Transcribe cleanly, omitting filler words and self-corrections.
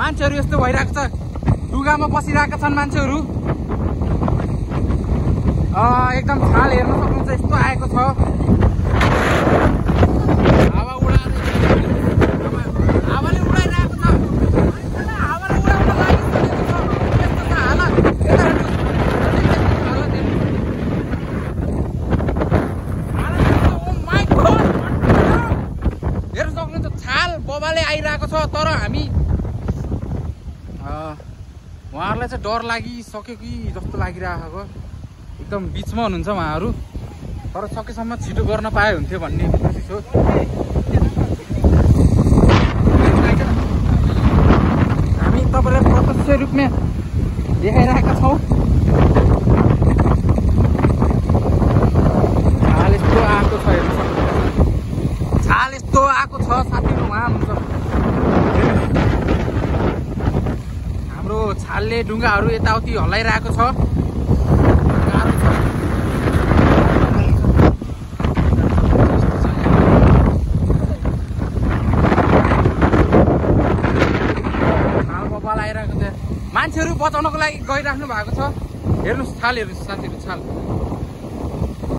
मान्छेहरू यस्तो भइरहेको छ ढुङ्गामा बसिरहेका छन् मान्छेहरू एकदम छाल हेर्न सक्नुहुन्छ यस्तो आएको छ हावाले उडाइरहेको छ हावाले उडाउन लागिसकेको छ यस्तो छ हालत हेर्न सक्नुहुन्छ छाल बबाले आइरहेको छ तर हामी उहाँहरूलाई चाहिँ डर लागिसक्यो कि जस्तो लागिरहेको एकदम बिचमा हुनुहुन्छ उहाँहरू तर सकेसम्म छिटो गर्न पाए हुन्थ्यो भन्ने कोसिस हो हामी तपाईँलाई प्रत्यक्ष रूपमा देखाइरहेका छौँ छाल यस्तो आएको छ हेर्नु छाल यस्तो आएको छ साथीहरू उहाँ हुनुहुन्छ हाम्रो छालले ढुङ्गाहरू यताउति हल्लाइरहेको छ मान्छेहरू बचाउनको लागि गइराख्नु भएको छ हेर्नुहोस् छाल हेर्नुहोस् साथीहरू छाल